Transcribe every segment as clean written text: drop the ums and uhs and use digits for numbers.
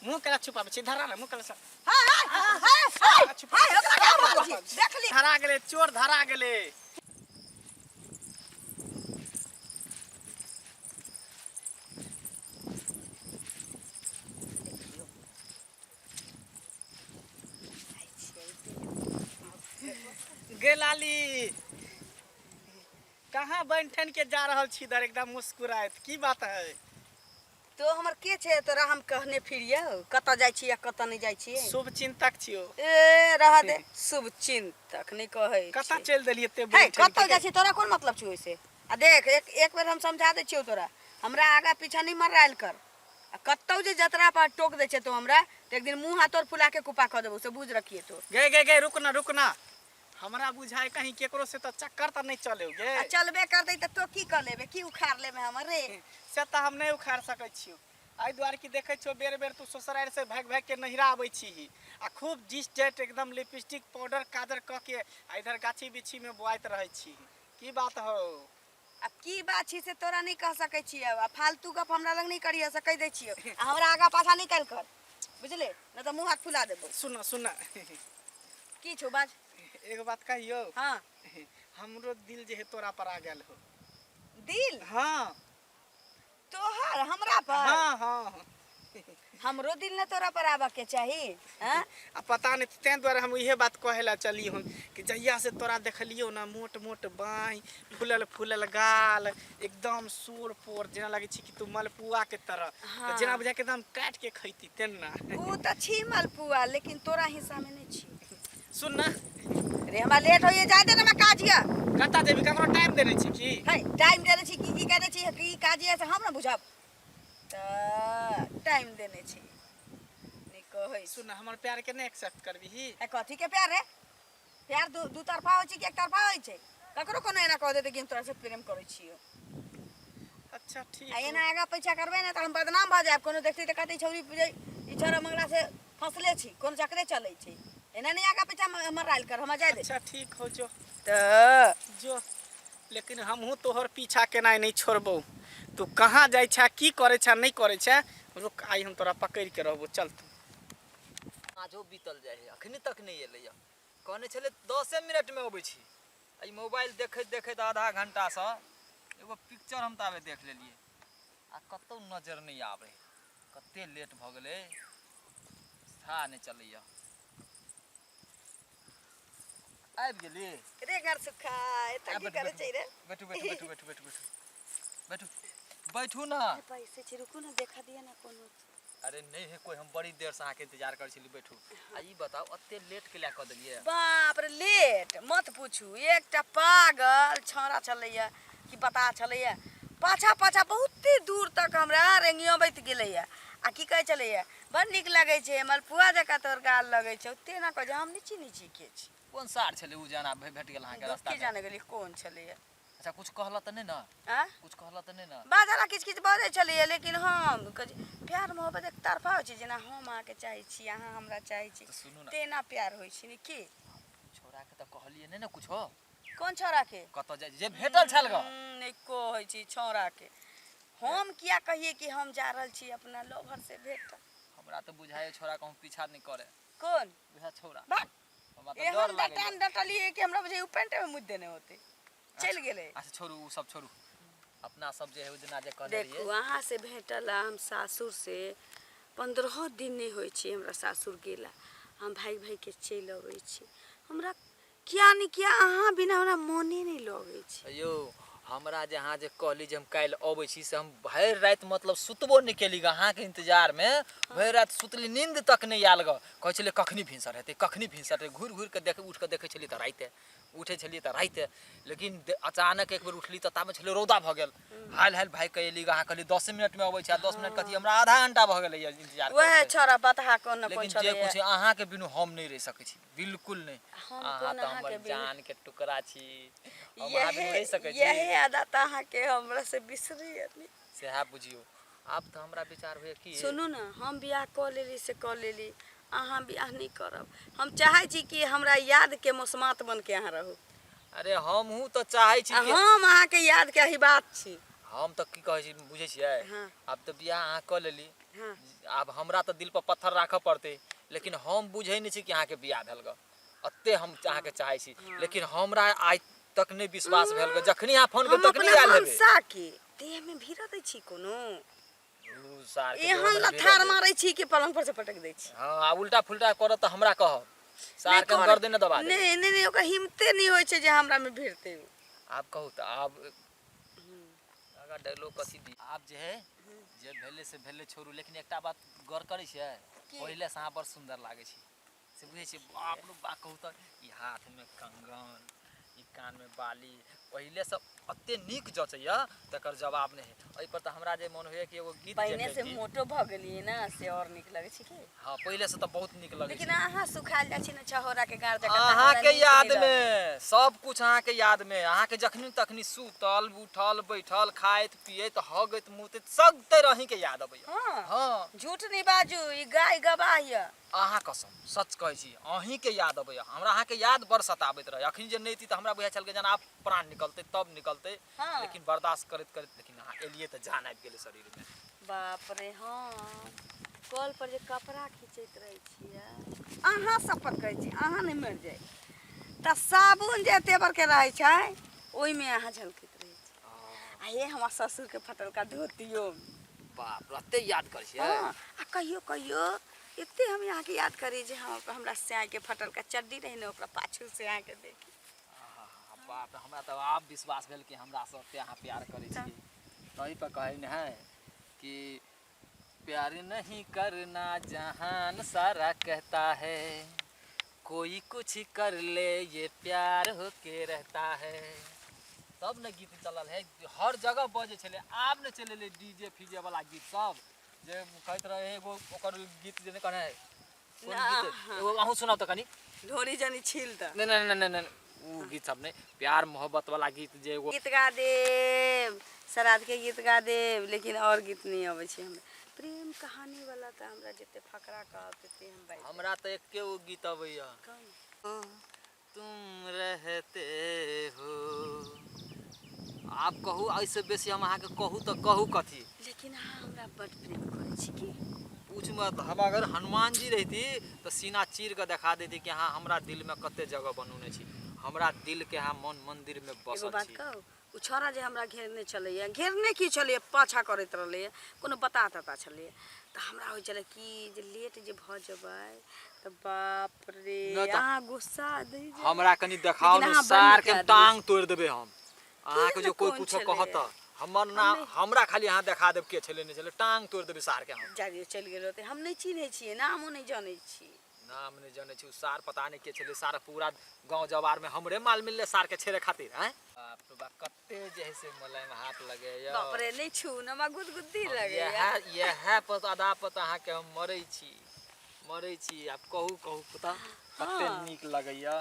मुँह केला छुपाबै छी धरा ने मुँह केला हाय हाय हाय हाय हाय ओकरा क्या मारै छी देख ली धरा गेलै चोर धरा गेलै गे लाली कहाँ बनि ठन के जा रहल छी इधर एकदम मुस्कुराइत की बात है तो हमर के छै तोरा हम कहने फिरियौ कतऽ जाइ छी आ कतऽ नहि जाइ छी शुभ चिंतक छियो ए रह दे शुभ चिंतक नहि कहै कतऽ चलि देलियै एते हे बनि ठनि कतऽ के? जाइ छी तोरा कोन मतलब छौ ओइसे आ देख एक एक बेर हम समझा दै छियौ तोरा हमरा आगा पीछा नहि मर्रायल कर आ कतौ जे जतरा पर टोक दै छै तो हमरा तऽ एक दिन मुँह हाथ तोर फुला के कुपा कऽ देबौ से बुझ रखिए तो गे गे गे रुक ना रुक ना हमरा बुझाय कहीं केकरो से तऽ चक्कर तऽ नहीं चले गे आ चलबे करतै तऽ तो की कऽ लेबे की उखाड़ लेबे हमर रे से तऽ हम नहीं उखाड़ सकै छियौ एहि दुआरे कि देखै छियौ बेर बेर तू ससुरारि से भागि भागि के नहिरा आबै छीही आ खूब जीस जेट एकदम लिपस्टिक पाउडर काजर कऽ के आ इधर गाछी बिछी में बोआइत रहै छीही की बात हौ आब की बात छी से तोरा नहि कह सकै छियौ आ फालतू गप हमरा लग नहि करिह से कहि दै छियौ आ हमरा आगाँ पाछाँ नहि काल्हि कर बुझले नहि तऽ मुँह हाथ फुला देबौ सुन सुन की छौ बाज एगो बात कहियौ हाँ हमरो दिल जे है तोरा पर आ गेल हो दिल हाँ तोहर हमरा पर हाँ हाँ हमरो दिल ने तोरा पर आबऽ के चाही हाँ आ पता नहीं तें दुआरे हम इहे बात कहे ला चली हम कि जहिया से तोरा देखलियो ना मोट मोट बाँहि फूलल फूलल गाल एकदम सोर पोर जेना लगै छै कि तू मलपुआ के तरह हाँ। तऽ जेना बुझाय कि एकदम काटि के खैती तेना ऊ तऽ छी मलपुआ लेकिन तोरा हिस्सा में नहीं छी सुन ना रे हमरा लेट होइए जाय दे ना हमरा काज यऽ कतऽ जेबी ककरो टाइम देने छी की है टाइम देने छी की की करने छी की काज यऽ से हम ना बुझब तऽ टाइम देने छी नहि कहै छी सुन ना हमर प्यार के नहि एक्सेप्ट करबिही ए कथी के प्यार रे प्यार दू दू तरफा होइ छै कि एक तरफा होइ छै ककरो कोनो एना कह देतै कि हम तोरा से प्रेम करै छियौ अच्छा ठीक आ एना आगाँ पीछा करबै ने तऽ हम बदनाम भऽ जायब कोनो देखतै तऽ कहतै छौरी जे ई छौड़ा मंगला से फँसले छी कोनो चक्करे चलै छै एना नहि आगाँ पीछा मरायल कर हमरा जाय दे अच्छा ठीक हो जो तऽ जो लेकिन हमहूँ तोहर पीछा केनाइ नहि छोड़बौ तू कहाँ जाइ छा की करै छा नहि करै छा रुक आइ हम तोरा पकड़ि के रहबौ चल तू आजो बीतल जाइ है अखनी तक नहि एलैया कहने छलै दसे मिनटमे अबै छी एहि मोबाइल देखैत देखैत आधा घंटासँ एगो पिक्चर हम ताबे देख लेलियै आ कतहु नजर नहि आबै कते लेट भऽ गेलै था नहि चलैया आबि गेली रे घर सुखा एतऽ की करै छै रे बैठू बैठू बैठू बैठू बैठू बैठू बैठू बैठू ना पैसे छै रुकू ने देखा दिअ ने कोनो अरे नहीं है कोई हम बड़ी देर से अहाँके इंतजार करै छली बैठू आ ई बताउ एते लेट के लए कऽ देलियै बाप रे लेट मत पूछू एकटा पागल छौड़ा छलैया कि पता छलैया पाछा पाछा बहुते दूर तक हमरा रेंगियबैत गेलैया आ की कहै छलैया बड़ नीक लगै छै मलपुआ जकाँ तोहर गाल लगै छौ तेना कहै छै हम नहि चिन्है छियै के छी कोन सार छलै उ जाना भेट गेल अहाँके रास्ता की मे जाने गेली कोन छलैया अच्छा कुछ कहला तऽ नहि ने आँ कुछ कहला तऽ नहि ने बाजऽ किछु किछु बजै छलैया लेकिन हम कहै छी, प्यार मोहब्बत एक तरफा होइ छै जेना हम अहाँके चाहै छी अहाँ हमरा चाहै छी तऽ सुनू ने तेना प्यार होइ छै ने की छौड़ाके तऽ कहलियै नहि ने कुछो कोन छौड़ाके कतऽ जाइ जे भेटल छल गऽ नहि कहै छी छौड़ाके हम किया कहियै कि हम जा रहल छी अपना लोभर से भेट हमरा तऽ बुझाइए छौड़ा कहूँ पीछा नहि करे कोन बुझा छौड़ा भाग हमरा तऽ डर एहन लागैए डटान डटलियै कि हमरा बुझाइ उ पेंटे में मुद देने होते चलि गेलै अच्छा छोड़ू ओ सब छोड़ू अपना सब जे है ओहि दिना जे कहने देखू रहियै अहाँ से भेटल हम सासुर से 15 दिन नहि होइ छै हमरा सासुर गेला हम भागि भागि के चलि अबै छी हमरा किया नहि किया अहाँ बिना हमरा मोने नहि लगै छै यौ हमरा जे अहाँ जे कहली जे हम काल्हि अबै छी से हम भरि राति मतलब सुतबो नहि केली ग अहाँके इंतजारमे भरि राति सुतली नींद तक नहि आयल ग कहै छलियै कखनी भिनसर हेतै कखनी भिनसर हेतै घुरि घुरि कऽ देख उठि कऽ देखै छलियै तऽ राति उठै छलियै तऽ राति लेकिन अचानक एक बेर उठली तऽ ताबे छलै रौदा भऽ गेल हाल हाल भागि कऽ एली अहाँ कहली 10 मिनटमे अबै छै आ 10 मिनट कथी हमरा आधा घंटा भऽ गेलै इंतजार वएह करैत। छौड़ा बतहा कोन ने कोन लेकिन जे छलैया कुछ अहाँके बिनु हम नहि रहि सकै छी बिल्कुल नहि हम अहाँ कोन तऽ अहाँके हमर बिनु जान के टुकड़ा छी हम अहाँ बिनु रहि यही सकै छी यही आदत अहाँके हमरा से बिसरैया नहि सएह बुझियौ आब तऽ हमरा विचार होइए कि सुनू ने हम बियाह कऽ लेली से कऽ लेली अहाँ बियाह नहि करब हम चाहै छी कि हमरा यादके मौसमात बनके अहाँ रहू अरे हमहूँ तऽ चाहै छी आ कि हम अहाँके यादके अहिबात छी हम तऽ की कहै छी बुझै छियै हाँ। आब तऽ बियाह अहाँ कऽ लेली हाँ। आब हमरा तऽ दिल पर पत्थर राखऽ पड़तै, लेकिन हम बुझै नहि छी कि अहाँके बियाह भेल ग। एते हम अहाँके चाहै छी, लेकिन हमरा आइ तक नहि विश्वास भेल ग। जखनी अहाँ फोन हम केलियै तखनी अपना आयल हेबै। मनसा के देह में भीड़ दै छी कोनो उ सार के एहन देह में लथार भीड़ मारै छी कि पलंग पर से पटक दै छी। हाँ, आ उल्टा फुल्टा करत तऽ हमरा कहब, सार के हम करत। गर्दन दबा देबै। नहि नहि नहि, ओकरा हिम्मते नहि होइ छै जे हमरा में भिड़तै ओ। आब कहू तऽ आब अगर डायलॉग कथी दी? आब जे है जे भेलै से भेलै, छोड़ू। लेकिन एकटा बात गौर करै छियै? की? पहिले से अहाँ बड़ सुन्दर लागै छी, से बुझै छियै? बाप रे बा, कहू तऽ ई हाथमे कंगन, ई कानमे बाली, पहिले से एते नीक जचैया तकर जवाब नहि है। एहिपर तऽ हमरा जे मोन होइया कि एगो गीत जे पहिने से गैती। मोटो भऽ गेलियै ने, से और नीक लगै छै की? हाँ, पहिले से तऽ बहुत नीक लगै लेकिन छै। अहाँ सुखायल जाइ छी ने छहोरा के गाड़ जकाँ, तऽ हमरा अहाँके नीक नहि याद लगै। में सब कुछ, अहाँके याद में, अहाँके जखनी तखनी सुतल उठल बैठल खाइत पियैत हगैत मुतैत सब तर अहींके याद अबैया। हाँ। हाँ। झूठ नहीं बाजू, ई गाय गवाह यऽ। अहाँ कसम, सच कहै छी, अहींके याद अबैया हमरा। अहाँके याद बड़ सताबैत रहै। अखन जे नहि थी तऽ हमरा बुझाइ छल कि जेना आब प्राण निकलतै तब निकलतै। हाँ। लेकिन बर्दाश्त करैत करैत, लेकिन अहाँ एलियै तऽ जान आबि गेलै शरीरमे। बाप रे, हाँ, कल पर जे कपड़ा खींचैत रहै छियै, अहाँ शपथ करै छी, अहाँ नहि मरि जाइ तऽ साबुन जे एते बड़के रहै छै ओहिमे अहाँ झलकैत रहै छी, आ हे हमर ससुरके फटलका धोतियो। बाप रे, एते याद करै छियै? हाँ, आ कहियो कहियो एते हम अहाँके याद करी जे हम हमरा सैके फटलका चड्डी रहै ने, ओकरा पाछू से अहाँके देखी। बाप रे, हमरा तऽ आब विश्वास भेल कि हमरा से ओते अहाँ प्यार करै छियै। तही पर कहै ने है कि प्यार नहीं करना जहान सारा कहता है, कोई कुछ कर ले ये प्यार होके रहता है। तब ने गीत चलल है, हर जगह बजै छलै। आब ने चलेलै डीजे फीजे वाला गीत सब जे कहैत रहे। एगो ओकर गीत जे नहि कहने है, कोन गीत एगो अहूँ सुनाउ तऽ कनि। ढोरी जनी छील तऽ नहि नहि नहि नहि, ओ गीत सब नहि, प्यार मोहब्बत वाला गीत जे एगो गीत गा देब, श्राद्ध के गीत गा देब, लेकिन और गीत नहीं अबै छै हमरा। प्रेम कहानी वाला तऽ हमरा जते फकरा कहब तते हम बाजि देब। हमरा तऽ एके गो गीत अबैया। कोन? तुम रहते हो। आब कहू, एहिसँ बेसी हम अहाँके कहू तऽ कहू कथी? लेकिन अहाँ हमरा बड प्रेम करै छी की? पूछ मत। हम अगर हनुमान जी रहिती तऽ सीना चीर कऽ देखा देती कि अहाँ हमरा दिलमे कते जगह बनौने छी। हमरा दिलके अहाँ मन मन्दिरमे एगो बसल बात छी। कहू, ओ छौड़ा जे हमरा घेरने छलैया, घेरने की छलैया, पाछा करैत रहलैया, कोनो बता तता छलैया, तऽ हमरा होइ छलै कि जे लेट जे भऽ जेबै तऽ बाप रे, नहि तऽ अहाँ गुस्सा दै जाय। हमरा कनि देखाउ लेकिन ने अहाँ बड़ सार नीक के आदमी। टांग तोड़ि देबै हम अहाँके ने जो कोई कोन कुछो छलैया? कहत तऽ हमर ना हम नहि- हमरा खाली अहाँ देखा देब के छलै नहि छलै, टांग तोड़ि देबै सार के हम। जा दियौ, चलि गेल होतै। हम नहि चिन्है छियै, नामो नहि जनै छी। नाम नहि जनै छी? ओ सार पता नहि के छलै। सार पूरा गाँव जवार में हमरे माल मिललै सार के छेड़े खातिर। आँय बाप रे बाप, कते जे है से मुलायम हाथ लगैया। बाप रे, नहि छू न, हमरा गुदगुद्दी लगैया। इएह इएह पर आधा पर तऽ अहाँके हम मरै छी, मरै छी। आब कहू, कहू पता कते हाँ। नीक लगैया।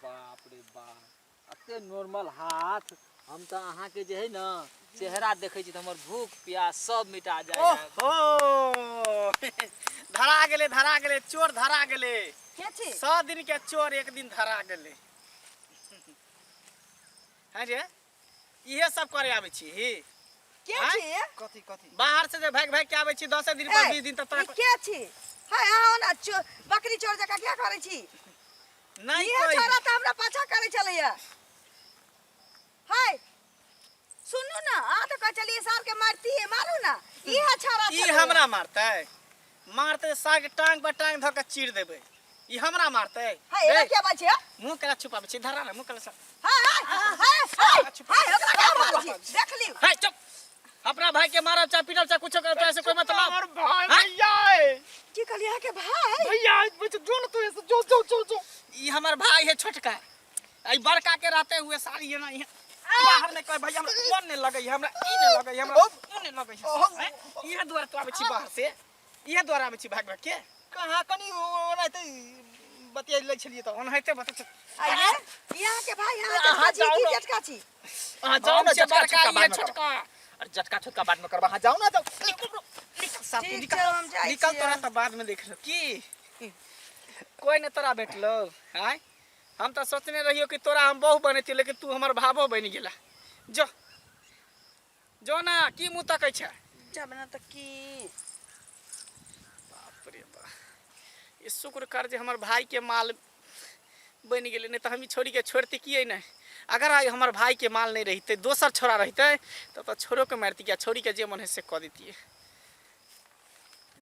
बाप रे बाप, एते नॉर्मल हाथ। हम तऽ अहाँके जे है ने चेहरा देखै छी तऽ हमर भूख प्यास सब मिटा जाइ है। ओहो, धरा गेलै, धरा गेलै, चोर धरा गेलै। के छी? 100 दिन के चोर एक दिन धरा गेलै। हैं रे, इहे सब करे आबै छी ही? के आँय? छी? कथी कथी? बाहर से जे भागि भागि के आबै छी 10 दिन पर, ए, 20 दिन तक तोरा ई के छी? हाय, अहाँ ओना बकरी चोर जकाँ किया करै छी? नहीं इहे कोई छोरा तऽ हमरा पाछा करै छलैया। हाय, सुनू ने, अहाँ तऽ कहै छलियै सार के मारती, मारू ने। इहे छोरा ई छलैया। हमरा मारतै? मारतै साग टांग पर टांग धऽ के चीर देबै। ई हमरा मारतै? हाय, एना रे, किया बाजै छी? मुँह केना छुपाबै छी? धरा ने मुँह केना हाय हाय हाय हाय हाय, ओकरा क्या मारै छी? देख लियौ। हाय, चुप! अपना भाई के मारब चाहे पीटब चाहे कुछो करब, तोरा से कोई मतलब? हमर भाई। हाँ? भैया है। की कहलियै अहाँके भाई? भैया बच्चा, जो ना तू ऐसे, जो जो जो जो। ई हमर भाई है छोटका। आई बड़का के रहते हुए सारी एना इहाँ बाहर नहीं कहे भैया, हमरा मन नहीं लगै है, हमरा ई नहीं लगै है, हमरा उ नहीं लगै है। हैं? इहे दुआरे तो आबै छी बाहर से, इहे दुआरे आबै छी भाग भाग के। कहाँ कनी ओनाहिते बतिया लै छलियै तऽ। ओनाहिते बता। आइये, ई अहाँके भाई? अहाँ अहाँ जेटका छी जाउ की ने। जेटका छी? अहाँ जाउ ने, हम छियै जटका बड़का, छुटका ई है बादमे करब। छोटका। अरे, जटका छुटका बादमे करब, अहाँ जाउ ने, जाउ। निकल साफ, ठीक निकल। छै, हम जाइ निकल। छियै। तोरा तऽ बाद में देख लो की कोई ने तोरा भेटलो। आय, हम तऽ सोचने रहियो कि तोरा हम बहु बनेती, लेकिन तू हमर भावो बनि गेला। जो जो ना, की मुँह तकै छै? जब ने तऽ की। ई शुक्र कर जे हमर भाइके माल बनि गेलै, नहि तऽ हम ई छोड़ीके छोड़िते किए नहि। अगर आइ हमर भाइके माल नहि रहितै, दोसर छोड़ा रहितै, तब तऽ छोड़ोके मारितियै आ छोड़ीके जे मन हइ से कऽ दैतियै।